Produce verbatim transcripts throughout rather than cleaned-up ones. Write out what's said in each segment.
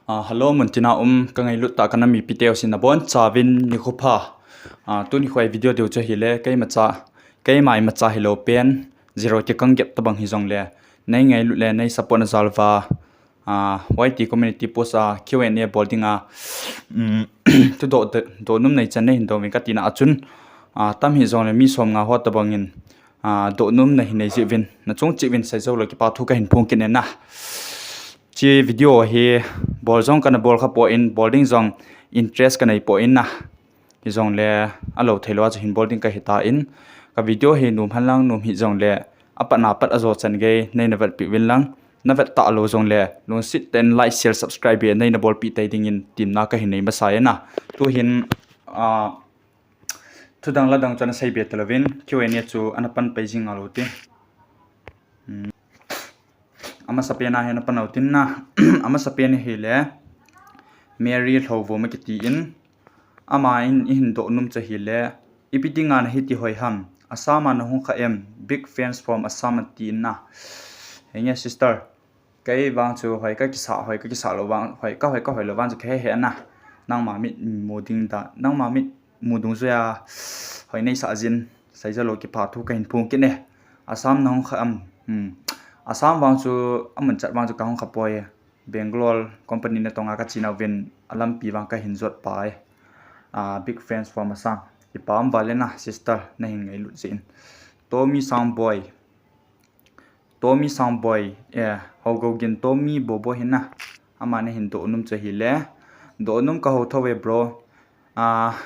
Ah, hello, muntina um, ka ngailut tah ka nam mipite u sin nabonchauvin nikho pha. Ah, tuni kho a video diu chu ahile, keima cha, keima imacha hilou pen, zero kikang gep tabang hijongle, nei ngailut le, nei support na jal uva, ah, Y T community post a Q and A bol dinga, um, thudoh, doh num nei chan nei hin dong uvin ka tina a chun, ah, tam hijongle mi som nga ho tabang in, ah, doh num na hin nei jiuvin, na chung cheh uvin sei jou lou kipa thu ka hin phong kit e na. Hiche video hi bol jong kana bol kha poi, bol ding jong interest ka nei poi na. Hijongle alou thei lou a chu hin bol ding ka hi tan, ka video hi nom hen lang nom hijongle, apat na pat ajo chan gei nei na vetpi uvin lang, na vet talou jongle, lungset tah in like, share, subscribe nei na bolpi tei dingin temna ka hin nei masa e na. Tu hin, ah, thudang ladang chu ana seibe talouvin, Q and A chu ana pan pai jing ngalou te. Hmm. Amasapen a hi ana pan u tin na, amasapen ahile, Mary Lhouvum akiti in, ama in eihin doh num chu ahile, ipi dinga nahi ti hoi ham, Assam a nahung kha em, big fans from Assam ati in na. Henge sister, kei vang chu hoi ka kisa, hoi ka kisa lou vang, hoi ka hoi ka hoi lou vang chu ka he he na. Nangma mit mu ding da, nangma mit mu dungjuia hoi nei sah jin, seijou lou kipa thu ka hin phong kit e. Assam nahung kha am, hmm. Assam vang chu, amun chat vang chu ka hung kha poi. Bangalore company natong a ka chena uvin, alampi vang ka hin jot pai. Ah, big fans from Assam. Kipa um val e na sister, na hin ngailut jeh in. Tommy Soundboy. Tommy Soundboy, eh, Hougougin Tommy Bobo hi na. Ama na hin doh num chu ahile. Doh num ka hou thou e bro. Ah,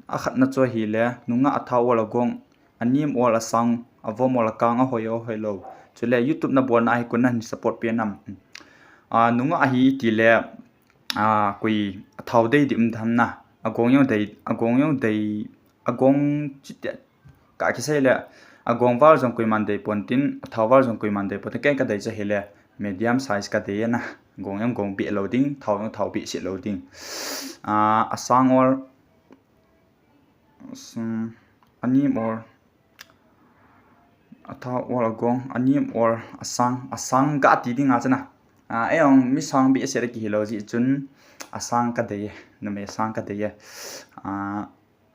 akhatna chu ahile, nungah athau ol agong, anem ol asang, avom ol akang, ahoi ahoi lou. Chule YouTube na bolna a hi koi in na hin support pen am. Ah, nungah ahi tile, ah, koi athau dei ding um tham na. Agong jong dei, agong jong dei, agong chite ka kisei le, agong val jong koiman dei pon tin, athau val jong koiman dei pon tin, kei ka dei chu ahile, medium size ka dei e na, agong jong gong beh lou ding, thau jong thau behseh lou ding. Ah, asang ol, sum, anem ol, athau ol agong, anem ol, asang, asang ga ti ding a chu na. Ah, ei jong mi sang behseh a kihi lou jeh chun, asang ka dei e, numei asang ka dei e. Ah,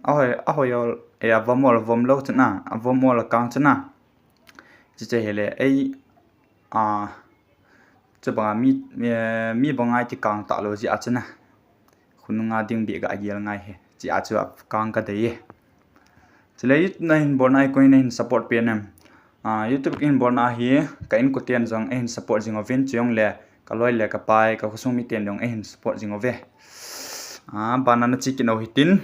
Ahoi, ahoi ol, eh, avom ol, avom lou chu na, avom ol akang chu na. Chuche ahile, ei, ah, chubanga mi, eh, mi banga kikang talou jeh a chu na. Khonunga ding beh ga gel ngai e, jeh a chu akang ka dei e. Chule YouTube na hin bolna a hi koi in na hin support pen em. Ah, YouTube hin bolna a hi, ka inkoten jong eihin support jing uvin, chujongle, ka loi le ka pai, ka khosung miten jong eihin support jing uve. Ah, bana na che kit u hitin.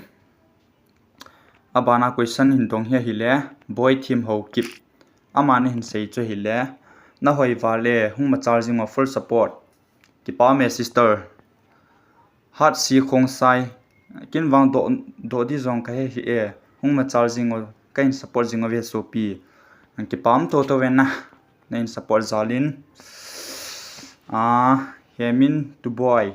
Abana question hin dong hi ahile, Boithim Haokip. Ama na hin sei chu ahile, na hoi val e, hung machal jing o, full support. Kipa um e sister. Hatsi Khongsai. Ken vang doh, doh di jong ka he hih e. Hung machal jing o, ka hin support jing uve sopi. Nang kipa um toto ve na. Na hin support jal in. Ah, Hemin Tuboi.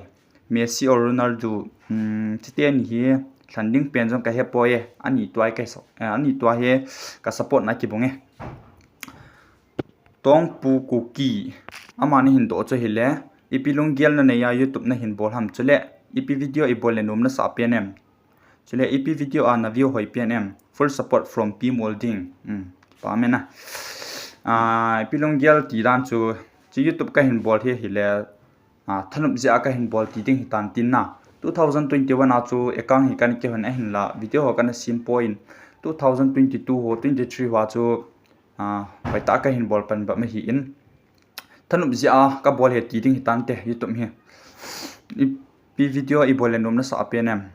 Messi or Ronaldo, um, chuteni hi lhan ding pen jong ka he poi e, ani tua hi ka, eh, ani tua hi ka support na kibang e. Tongpu Kuki, ama na hin doh chu ahile, ipi lunggel na nei a YouTube na hin bol ham chule, ipi video i bol le nom na sah pen em. Chule ipi video a na view hoi pen em. Full support from Pi Molding. Um, kipa um e na. Ah, ipi lunggel ti dan chu, chu YouTube ka hin bol hi ahile, ah, thanop jeh a ka hin bol ti ding hitan tin na. Two thousand twenty-one a chu account hi kana kihon ahinla, video ho kana sem poi. Two thousand twenty-two ho, twenty-three ho a chu, ah, hoitah a ka hin bol pan bep ahi in. Thanop jeh a ka bol hi ti ding hitan te, YouTube hi. Ipi video i bol le nom na sah pen em.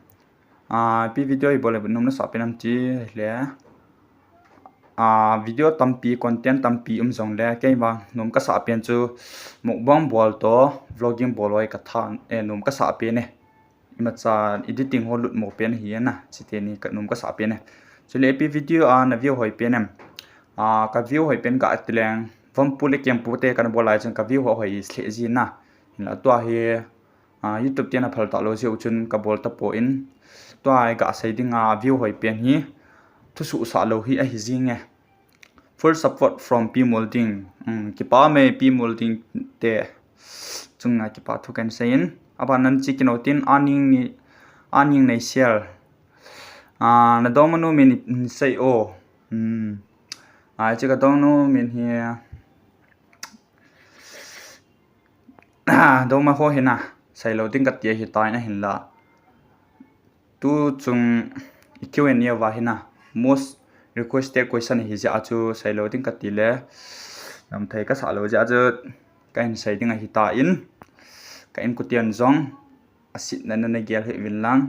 Ah, ipi video i bol le nom na sah pen em ti le. Ah, video tampi, content tampi um jongle, kei vang nom ka sah pen chu mukbang bol toh, vlogging bol hoi ka tha, eh, nom ka sah pen e. Imacha editing ho lut mo pen ahi na, chuteni ka nom ka sah pen e. Chule ipi video a na view hoi pen em. Ah, ka view hoi pen ka ti leng, vompu le kengpu te kana bol lai chun ka view ho hoi lheh ji na. Hinla tua hi, ah, YouTube te na phal talou jeh u chun ka bol tapoi. Tua hi ka sei ding a view hoi pen hi, thusuh sah lou hi ahi jing e. Full support from Pi Molding. Um, kipa um e Pi Molding te. chunga kipa thu kahin seiyin. Aban nan chi kino tin, Aning ni, Aning nei sial. Ah, nadongmanu min hin sei o. Hmm. Ah, chi kadongmanu min hi, ah, dongma ho hina. Seilou ding kati ahitan ahinla. Tuchung i Q and A uva hina, most requested question hi jeh a chu seilou ding kati le, namthei kasah lou jeh a chu kahin sei ding ahitan, ka inkoten jong asetna nana gel hih uvin lang.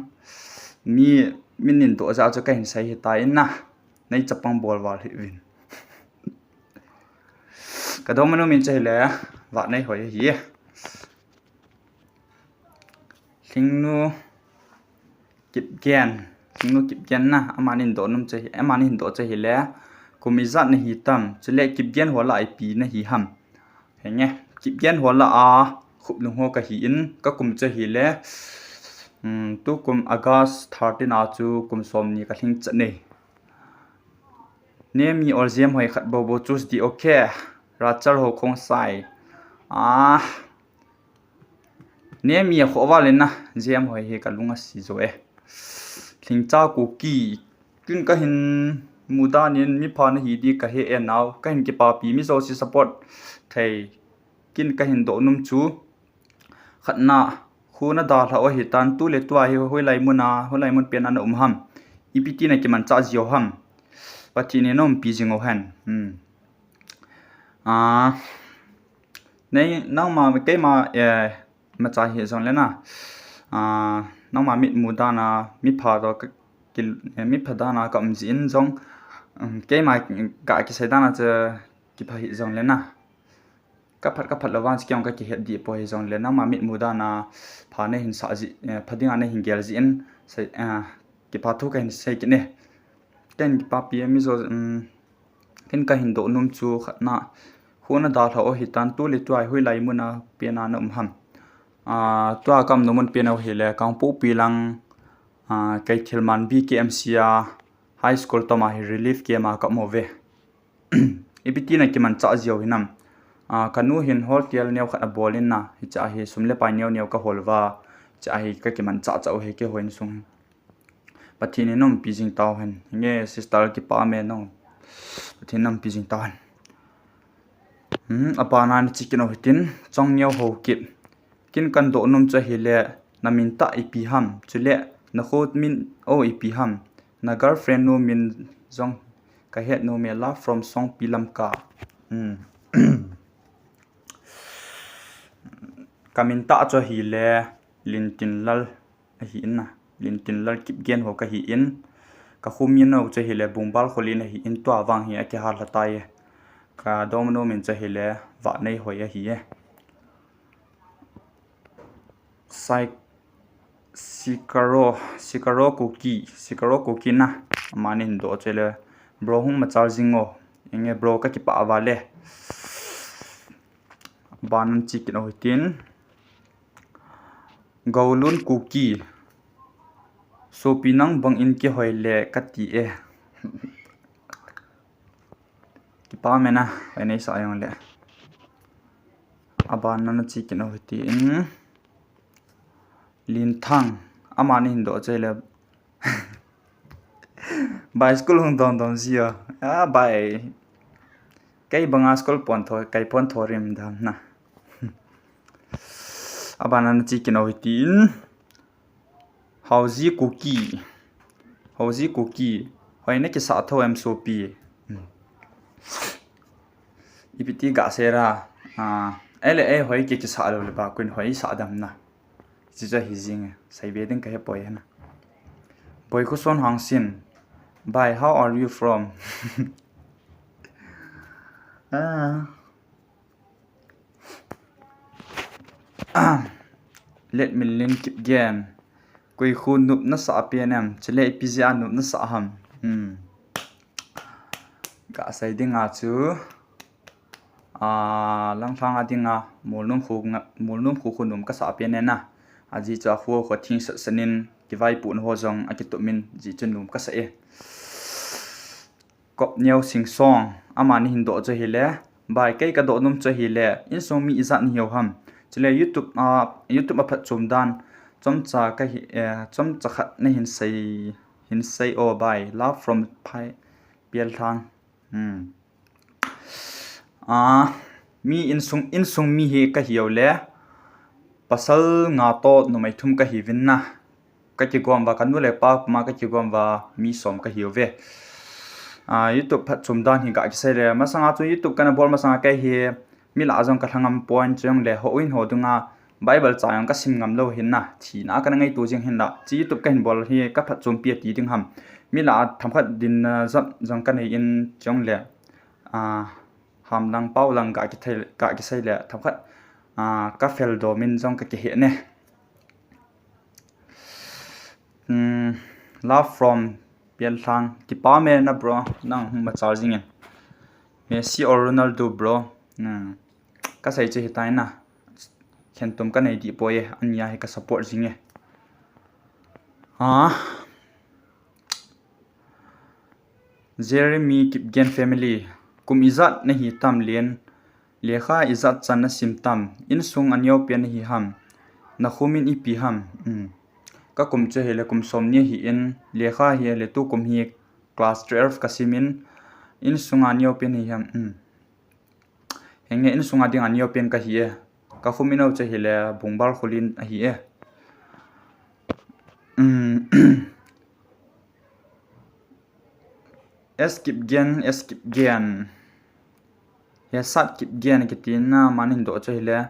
Mi, min hin doh jeh a chu kahin sei ahitan na, nei chapang bol val hih uvin. Kadongmanu min chu ahile, Vaneihoi ahi. Lhingnu Kipgen, Lhingnu Kipgen na, amani hin doh nom chu ahi, amani hin doh chu ahile, kum ijat nahi tam, chule Kipgen ho lah a ipi nahi ham. Henge, Kipgen ho lah a, Khuplung ho kahin, kakum chu ahile, um, tukum August thirteen a chu kum somni kalhing chat e. Name mi or Jem hoi khat bou bou choose ding, okay. Rachel ho Khongsai. Ah. Name mi akhoh val in na, Jem hoi hi kalung asi jo e. Lhingcha Kuki. Kin kahin mudan in mipha nahi ding kahe e nao. Kahin kipapi mi jouse support thei. Kin kahin doh nom chu. Khatna, khu nadalhah u ahitan, tuletua hi hoilai muna, hoilai mun pena naum ham. Ipi tina kimanchah jiu ham. Pathen in naumpi jing u hen. Hmm. Ah, nei, nangma, keima, eh, imacha hijongle na. Ah, nangma mitmu dan a, mipha toh ka, ki, eh, mipha dan a kaum jeh in jong, um, keima ga kisei dan a chu kipha hijongle na. Kaphat, kaphat lou vang chu kei jong kakihet deh poi hijongle, nangma mitmu dan a pha neihin sah jeh, eh, pha dinga neihin gel jeh in, sei, eh, kipa thu kahin sei kit e. Ken kipapi mi jo, um, ken kahin doh nom chu khatna, khu nadalhah u ahitan, tuletua hi hoilai muna pena naum ham. Ah, tua kaum nom mun pena u ahile, Kangpokpi lang, ah, Keithelmanbi K M C a, high school toma hi relief camp a kaum uve. Ipi tina kimanchah jiu hinam. Ah, kanu hin hotel neo khat abol in na, hichea hi sum le pai neo neo kahol uva, hichea hi kakimanchah chah u hi keiho insung. Pathen in naumpi jing tau hen. Nge sister kipah me nang. Pathen in naumpi jing tau hen. Hmm, abana nachi kit u hitin, Chongneo Haokip. Ken kahin doh nom chu ahile, namin tah ipi ham, chule nakho min o ipi ham, na girlfriend nu min jong kahet nom e, love from Songpi Lamka. Hmm. Kamin tah chu ahile, Lintinlal ahin na, Lintinlal Kipgen ho kahin, kakho min u chu ahile, Bungbal Kholin ahin, tua vang hi akihal lha tai e. Kadongmanu min chu ahile, Vaneihoi ahi e. Sai, Sikaro, Sikaro Kuki, Sikaro Kuki na, amani hin doh chu ahile, bro hung machal jing o, inge bro kakipah uva le. Abana nachi kit u hitin. Golun Kuki. Sopi nang bang in kihoi le kati e. Kipah me na, hoi neisah jongle. Abana nachi kit u hitin. Linthang. Amani hin doh chu ahile. Bai school hung dong dong ji o. Ah, bai. Kei banga school pon tho, kei pon tho rim dam na. Abana nachi kit u hitin. Haoji Kuki. Haoji Kuki. Hoi nakisah tho em sopi. Ipi ti gasei ra. Ah, ele ei hoi kikisah lou le ba kun hoi sah dam na. Chicha hi jing e, saibe ding kahe poi hena. Boikhoson Hangsin. Bhai, how are you from? Ah. Let me link again. Koi khu nop nasah pen em, chule ipi jeh a nop nasah ham. Hmm. Gasei dinga chu. Ah, Langthang a dinga, Molnom khu nga, Molnom khu khu nom kasah pen e na. Ajeh chu akhu khu thing sat sat in, kivaipohna ho jong akitup in, ajeh chu nom kasah e. Kopneo Singsong, amani hin doh chu ahile, bai kei kadoh nom chu ahile, insung mi ijat nahiu ham. Chule YouTube a, YouTube a phatchom dan chomcha kahi, eh, chomcha khat nahin sei, hin sei o bai. Love from Phai Pialthang. Hmm. Ah, mi insung, insung mi hi kahiu le, pasal nga toh numei thum kahiuvin na. Kakigom uva, kanu le kapa puma kakigom uva mi som kahiuve. Ah, YouTube phatchom dan hi ga kisei le, masanga chu YouTube kana bol masanga kei hi, mi lah a jong kalha ngam pon, chujongle houin ho dunga Bible cha jong kasim ngam lou hin na, thina kana ngaito jing hin la, chu YouTube kahin bol hi kaphatchompi a ti ding ham. Mi lah a themkhat dinna jat jong kanei in, chujongle, ah, ham lang pao lang ga kithei, ga kisei le themkhat, ah, kafel dom in jong kakihe ne. Hmm, love from Pialthang. Kipa me na bro, nang hung machal jing in. Messi or Ronaldo bro. Hmm. Kasei chu hitai na. Khentum kanei dih poi e, ania hi ka support jing e. Ah. Jeremy Kipgen family. Kum ijat nahi tam len. Lekha ijat chan nasim tam. Insung aneopen nahi ham. Nakhumin ipi ham. Hmm. Kakum chu hile kum som ni ahi in. Lekha hile tukum hi class twelve kasim in. Insung aneopen nahi ham. Hmm. Henge, insunga dinga neopen kahi e. Kakhum in o chu hile Bungbal Khullen ahi e. Hmm. S Kipgen, S Kipgen. Hesat Kipgen kiti na, aman hin doh chu hile.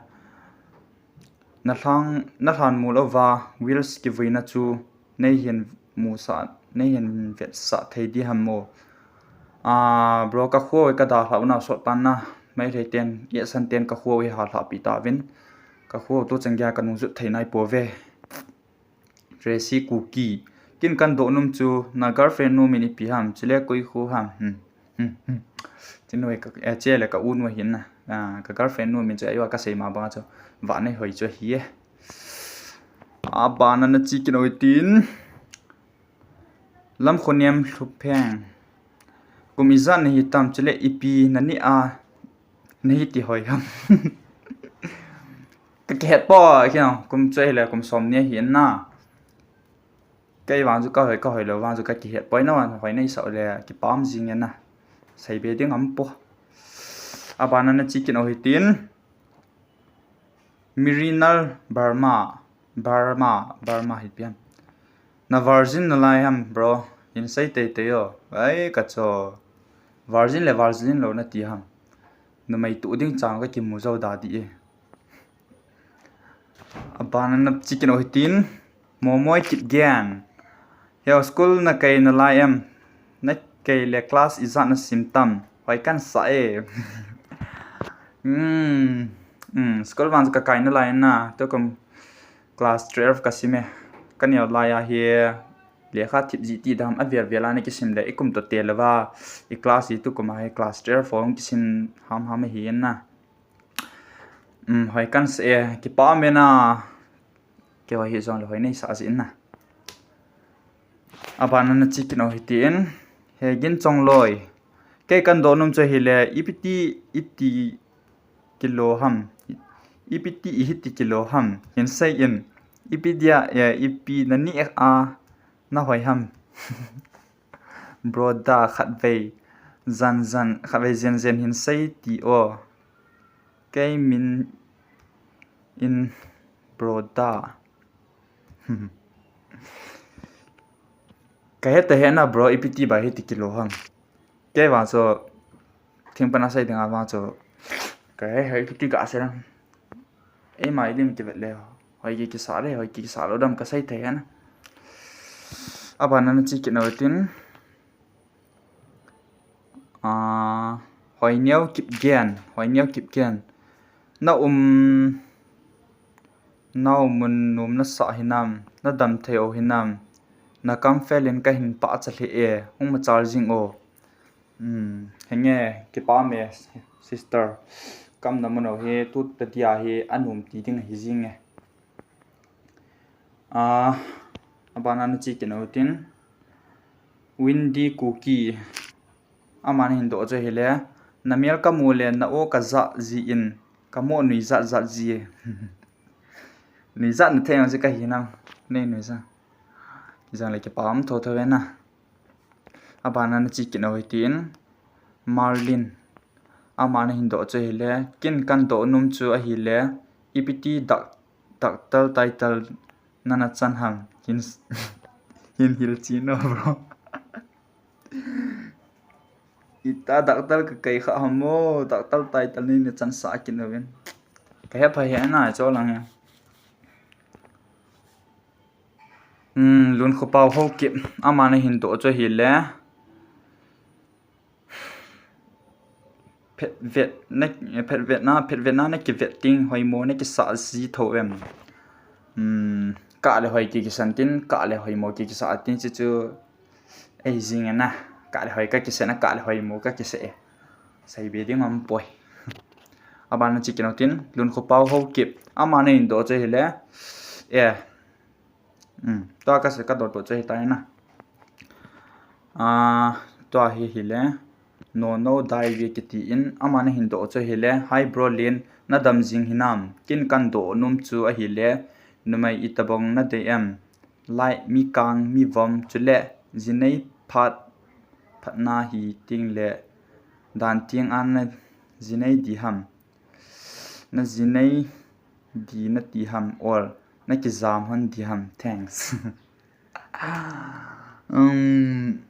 Nalhang, nalhan mul uva, wheels kivuina chu neihin musah, neihin vetsah thei di ham mo. Ah, bro, kakho hi kadalhah u na sot tan na. Meitei ten, Esan ten kakho hi halhah pi tauvin. Kakho tu chan geiya kanung jot thei nai pouve. Tracy Kuki. Kin kadoh nom chu, na girlfriend nom in ipi ham, chule koi kho ham. Hmm. Hmm, hmm. Chinu hi ka, eh, chule ka u nu ahin na. Ah, ka girlfriend nom in chu, ayo kasei ma banga chu. Vannei hoi chu ahi e. Abana nachi kit u hitin. Lamkhonem Lhupheng. Kum ijat nahi tam chule ipi nani a nahi ti hoi ham. Kakihet poi, kino, kum chu hile kum som ni ahi na. Kei vang chu kahoi, kahoi lou vang chu kakihet poi na, hoi nei sah le kipah jing e na. Seibe ding aum poi. Abana nachi kit u hitin. Mirinal Burma, Burma, Burma hi pian. Na virgin nalai ham, bro? Hin sei teitei o. Ai, kacho. Virgin le virgin lou nati ham. Numei tu ding chang kakimu jou da di e. Abana nachi kit u hitin. Momoi Kipgen. Heo, school nakai nalai em? Nakai le class ijat nasim tam? Hoi kansah e. Hmm. Hmm. School vang chu kakai nalai na. Tukum class twelve kasim e. Kaneo laiya hi lekha thip jiti dam avel vel a nakisim le ikum toh te louva. I class hi tukum a hi class twelve hung kisim ham ham ahi na. Hmm. Hoi kansah e. Kipah me na. Kei hoi hi jong le hoi nei sah jin na. Abana nachi kit u hitin. Hegin Chongloi. Kei kadoh nom chu hile, ipi ti iti kilo ham. Ipi ti ihi ti kilo ham. Hin sei in. Ipi dia, eh, ipi nani a nahoi ham. Bro da khatvei. Jan jan, khatvei jen jen hin sei ti o. Kei min in bro da. Kahe ta he na bro, ipi ti ba hiti kilo ham. Kei vang chu thingpan a sei dinga vang chu. Kahe he ipi ti ga sei na. Eima ilim ti vet le. Hoi ki kisa le, hoi ki kisa lou dam kasei thei he na. Abana nachi kit u hitin. Ah, Hoineo Kipgen, Hoineo Kipgen. Na um, na um mun nom nasah hinam, nadam thei u hinam. Nakam fel in kahin pachat lheh e, hung machal jing o. Hmm, henge, kipah me, sister. Kam namun u hi, tuta dia hi, anom ti ding ahi jing e. Ah, abana nachi kit u hitin. Windy Kuki. Aman hin doh chu hile. Namel kamu le na o kaja jin. Kamo nuijat jat ji e. Nuijat na thei ang si kahi nam. Nei nuijat. Kijang le kipah um tho tho ve na. Abana na chi kit nau hitin. Marlin. Amana hin doh chu ahile. Kin kan doh nom chu ahile. Ipiti dak, daktal taital nana chan ham. Hin, hin hil chi no bro. Ita daktal ka kai kha hamo, daktal taital nei na chan sa kit nau vin. Ka hepha he na cho lang he. Hmm, Lun Khopau Haokip, amana hin doh chu ahile. Phet vet na, phet vet na, phet vet na, na kivet ting, hoimo na kisa ji tho em. Hmm, kah le hoi ki kisan tin, kah le hoimo ki kisa tin chi chu. Ei jing e na, kah le hoi ka kisa na, kah le hoimo ka kisa e. Seibe ding um poi. Abana chi kit nau tin, Lun Khopau Haokip. Amana hin doh chu ahile. Eh. Hmm, tua ka se ka doh to chu ahitai na. Ah, tua hi ahile. No, no, dai ve kiti in. Amana hin doh chu ahile. Hi bro Lin, na dam jing hinam. Kin kan doh nom chu ahile. Numei itobang na dei em. Lai mi kang mi vom chule. Jinei phat, phat na hi ting le. Dan ting an na jinei di ham. Na jinei di na ti ham or na kijam hon di ham. Thanks. Um,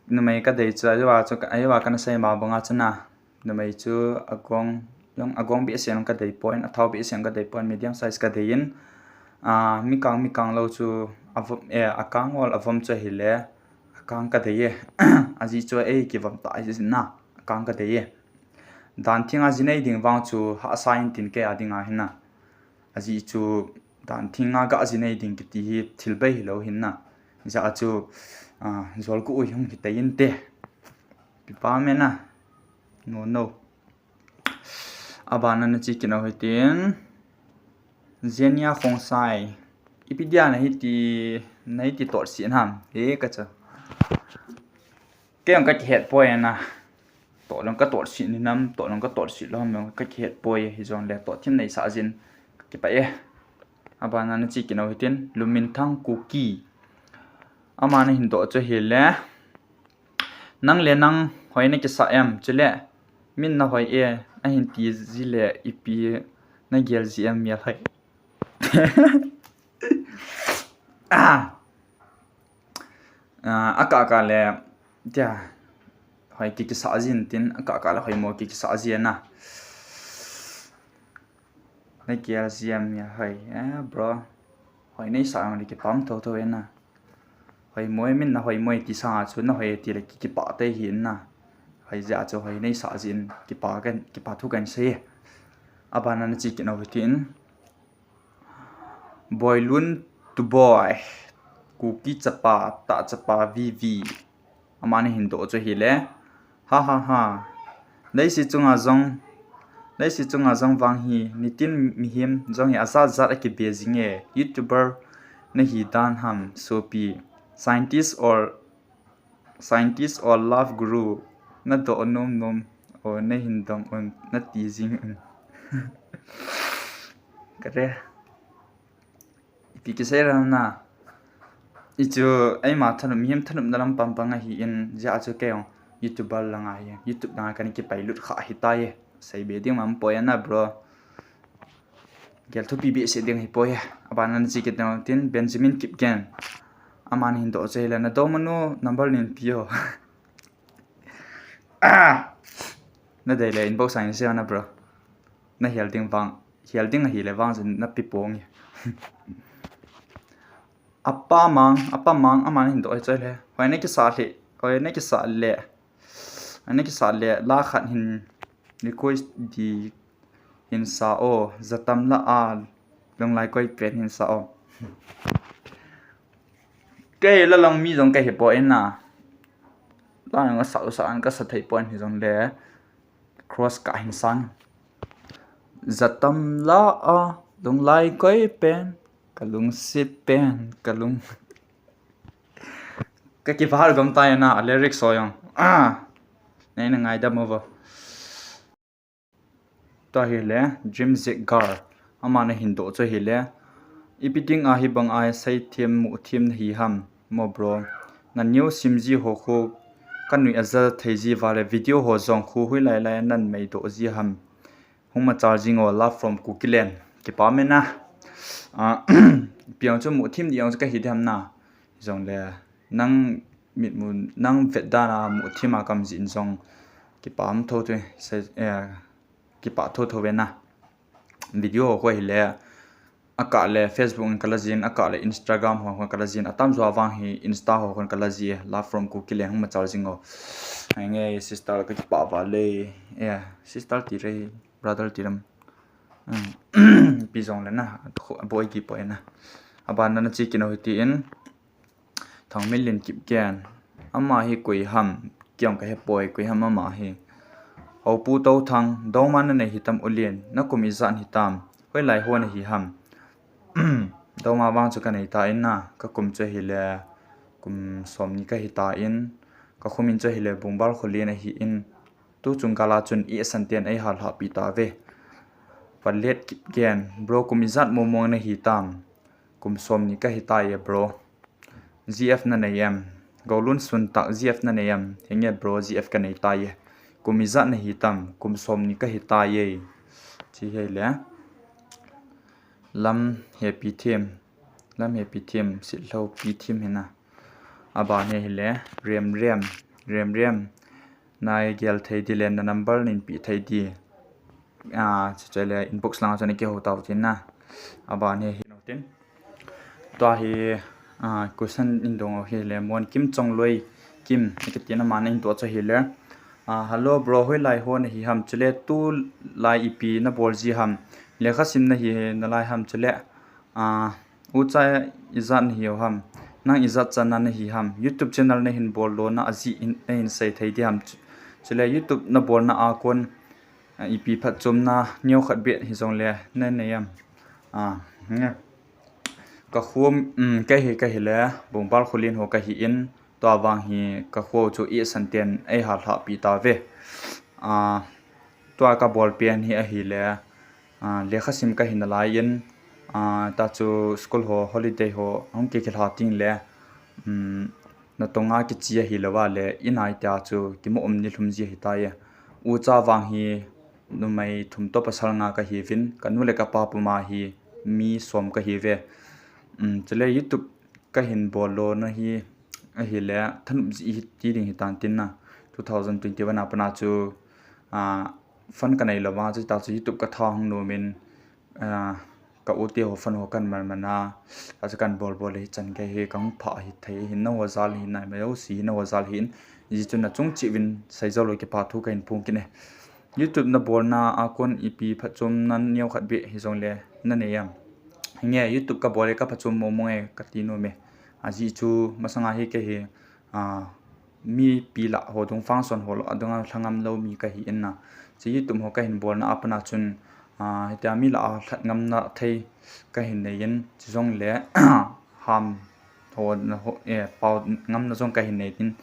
numei ka dei chu, ahiva chu, ahiva kana sei ma banga chu na. Numei chu agong, jong agong behseh jong ka dei poi, athao behseh jong ka dei poi, medium size ka dei in. Ah, mi kang, mi kang lou chu, avom, eh, akang ol avom chu ahile, akang ka dei e. Ajeh chu ei kivom ta, ajeh na, akang ka dei e. Dan thing a jinei ding vang chu hahsa in tin kei a ding ahi na. Ajeh chu dan thing a ga jinei ding kiti hi thil bei hilou hin na. Hijeh a chu, ah, jol ku ui hung hi tei in te. Kipa me na. No, no. Abana na chi kit nau hitin. Zenia Khongsai. Ipi dia na hiti, na hiti tot si nam. He ka cha. Kei jong ka kihet poi na. Toh jong ka tot si ni nam, toh jong ka tot si lou ham jong ka kihet poi, hijong le toh thim nei sa jin ka kipah e. Abana na chi kit nau hitin, Luminthang Kuki. Amana hin doh chu ahile. Nang le nang hoi na kisa em, chule. Min na hoi e, ahin ti ji le ipi na gel ji em mial hoi. Ah. Ah, akah kah le, tia, hoi ki kisa jin tin, akah kah le hoimo ki kisa jin na. Na gel ji em mial hoi, eh, bro. Hoi nei sa ang le kipa um tho tho e na. Hoimo e min na hoimo e ti sanga chu na hoi e ti le ki, kipa tei hi na. Hoi jeh a chu hoi nei sa jin kipa kan, kipa thu kan sei. Abana na chi kit nau hitin. Boilun to boy. Kuki chapa, ta chapa, V V. Amana hin doh chu ahile. Ha ha ha. Leiset chunga jong, leiset chunga jong vang hi, nitin mihem jong hi ajat jat a kibe jing e. YouTuber na hi dan ham, sopi. Scientist or Scientist or love guru, na doh nom nom, o na hin dong un, na ti jing un. Kare. Ipi kisei ram na. Hichu, eima thanop, mihem thanop na lam pang pang ahi in, jeh a chu kei jong YouTuber langa hi, YouTube langa kana kipai lut kha ahi tai e. Seibe ding um poi na, bro. Gel thupi behseh ding ahi poi e. Abana na chi kit nau tin Benjamin Kipgen. Amana hin doh chu ahile na doh manu number nin pi o. Ah! Na dei le inbox a hin sei na bro. Na hel ding vang, hel ding ahile vang jin na pi pong e. Apa Mang, Apa Mang, amana hin doh chu ahile. Hoi na kisa le, hoi na kisa le. Hoi na kisa le, la khat hin request di hin sa o, jatam la a, lunglai koi pen hin sa o. Kei la lang mi jong kei hi poi na. La jong sa u sa an ka sa thei poi hi jong le. Cross ka hin sang. Jatam la a, lunglai koi pen, ka lungset pen, ka lung. Ka kipah gam tai na, a lyrics ho jong. Ah. Nei na ngaidam uvo. Tua hile, Dream Zek Gar. Aman ahin doh chu hile. Ipi dinga hibanga seithem muthim nahi ham, mo bro. Na new sim ji ho khu kanui aja thei ji vale video ho jong khu hoilai lai nan mei doh ji ham. Hung machal jing o, love from Kukiland. Kipa mena. Ah, piang chu muthim ding chu kahi diham na. Jongle nang mitmu, nang vetdana muthim a kam jin jong kipa um tho tu, se, eh, kipa tho tho ve na. Video ho hile, akah le Facebook in kala jin, akah le Instagram ho kala jin, atam jo vang hi Insta ho kala ji, love from Kukiland, hung machal jing o. Nge sister ka kipa vale, eh, sister ti re, brother ti ram. Hmm. Pi jongle na, boi kipa na. Aban na chi kino hiti in. Thangminlen Kipgen. Ama hi koi ham, kiang kahe poi, koi ham ama hi. Hopu Touthang, dongma nanei hitam Ulin, nakum ijat hitam, hoilai ho nahi ham. Dongma vang chu kanei tan na, kakum chu hile, kum somni kahi tan, kakhumin chu hile, Bungbal Khullen ahin, tuchung kala chun i asanten eihal lhahpi tave. Palet Kipgen, bro kum ijat mong mong nahi tam, kum somni kahi tai bro. G F nanei em? Golun Suntak, G F nanei em? Henge bro, G F kanei tai. Kum ijat nahi tam, kum somni kahi tai. Chi hile. Lam Happy Team. Lam Happy Team, Sitlhou Pi Team hina. Aban hile, Rem Rem, Rem Rem. Nai gel thei di le na number nin pi thei di. Ah, chu chu le inbox lang chu na kihou tau tin na. Aban hi hi no tin. Tua hi, ah, question in dong hi le Mon Kim Chongloi Kim, ni ka tin ama na in tua chu hi le. Ah, hello bro, hoilai ho nahi ham, chule tulai ipi nabol ji ham. Lekha sim nahi nalai ham chule. Ah, ucha ijat nahi ham. Nang ijat chana nahi ham. YouTube channel nahin bol lona ajeh in nahin sei thei di ham. Chu-, chule YouTube nabolna a kon, ah, ipi phatchomna neo khat beh hijongle nanei em. Ah, nge. Ka khuo, um, kahi, kahi le, Bungbal Khullen ho kahin, tua vang hi ka khuo chu i asanten eihal lhahpi tave. Ah, tua kabol pen hi ahile, ah, lekha sim kahi nalai in, ah, ta chu school ho, holiday ho, hung kikilha ting le, um, natonga kichi ahilou va le, in a tia chu kimu um ni lhum ji ahi tai. Ucha vang hi numei thum toh pasal nga kahiuvin, kanu le kapa puma hi mi som kahiuve. Um, chule YouTube kahin bol lona hi ahile, thanop ji hi ti ding hitan tin na, two thousand twenty-one a pat a chu, ah, fund kanei lou va, chuti ta chu YouTube katha hung nom in, ah, ka u te ho fund ho kan man man a, ta chu kan bol bol hi chan gei hi kahung pha hi thei hin na ho jal hi nai mai ho si hin na ho jal hin, ji chu na chung cheh uvin sei jou lou kipa thu kahin phong kit e. YouTube nabolna a kon ipi phatchomna neo khat beh hijongle nanei em. Hinge YouTube kabol le ka phatchom mong mong e kati nom e. Ajeh chu masanga hi kei hi, ah, mipi lah ho dung function ho lah a dunga lha ngam lou mi kahin na. Chu YouTube ho kahin bolna a pat a chun, ah, hitia mi lah a lhat ngamna thei kahin nei in, chujongle ham ho na ho, eh, pao ngamna jong kahin nei tin.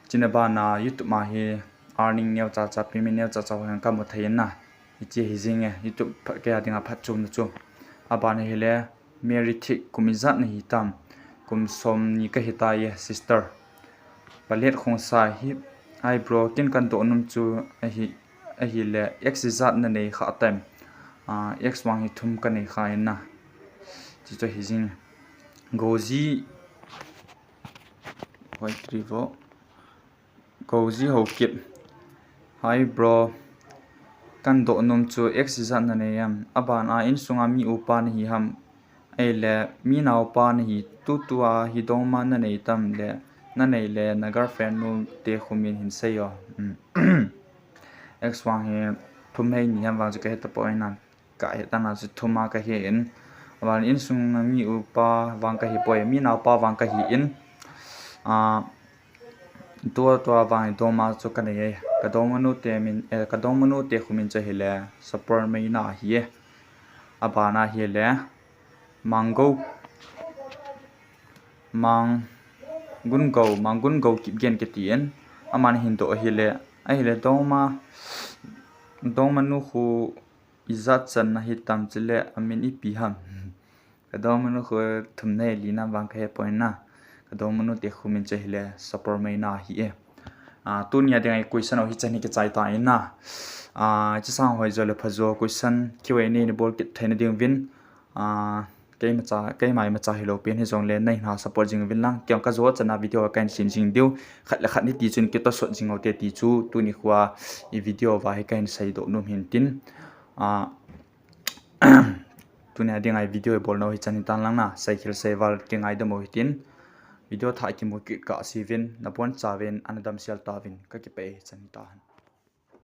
Chuna bana YouTube ma hi earning neo cha cha, payment neo cha cha ho jong kamu thei in na. Hiche hi jing e, YouTube phat kei a dinga phatchomna chu. Aban hile, Mary Thik, kum ijat nahi tam, kum somni kahi tai sister. Palet Khongsai hi, hi bro, ken kadoh nom chu ahi, ahile, ex ijat nanei kha tam. Ah, ex vang hi thum kanei kha in na. Chuchu hi jing. Goji, hoi trivo. Goji Haokip. Hi bro. Kadoh nom chu ex ijat nanei em. Aban a insunga mi upa nahi ham. Ahile mi naopa nahi, tutua hi dongma nanei tam le, nanei le na girlfriend nu te khumin hin sei o. Hmm. Ex vang hi thum hei ni ham vang chu kahe tapoi na. Kahe tana chu thum a kahin. Aban insunga mi upa vang kahi poi, mi naopa vang kahin. Ah, tua, tua vang dongma chu kanei e. Ka dongma nu te min, eh, ka dongma nu te khumin chu hile, Sapor Meina ahi e. Abana hile, Manggo, Manggun Go, Manggun Go Kipgen kati in. Aman hin doh ahile, ahile dongma, Dongmanu khu ijat channa hitam chule amin ipi ham? Ka dongmanu khu thumna le lina vang kahepoi na. Ka dongmanu te khu min chu hile Sapormeina ahi e. Ah, tunia dinga question ho hichan hi kichai ta in na. Ah, chesang hoi jo le pha jo question Q and A nei bol kit theina ding uvin. Ah, keima cha, keima imacha hilou pen hijongle nei hin support jing uvin lang. Kei jong ka jo channa video kahin sem jing diu. Khat le khat ni ti chun kitosot jing ute ti chu tuni khoa i video uva hi kahin seidoh nom hin tin. Ah, tunia dinga video ibol nau hichan hitan lang na. Seikhel seival kingaidam u hitin. Video thah kimu kit kahse uvin, nabonchauvin ana damsel tauvin, kakipah e, hichan hitan.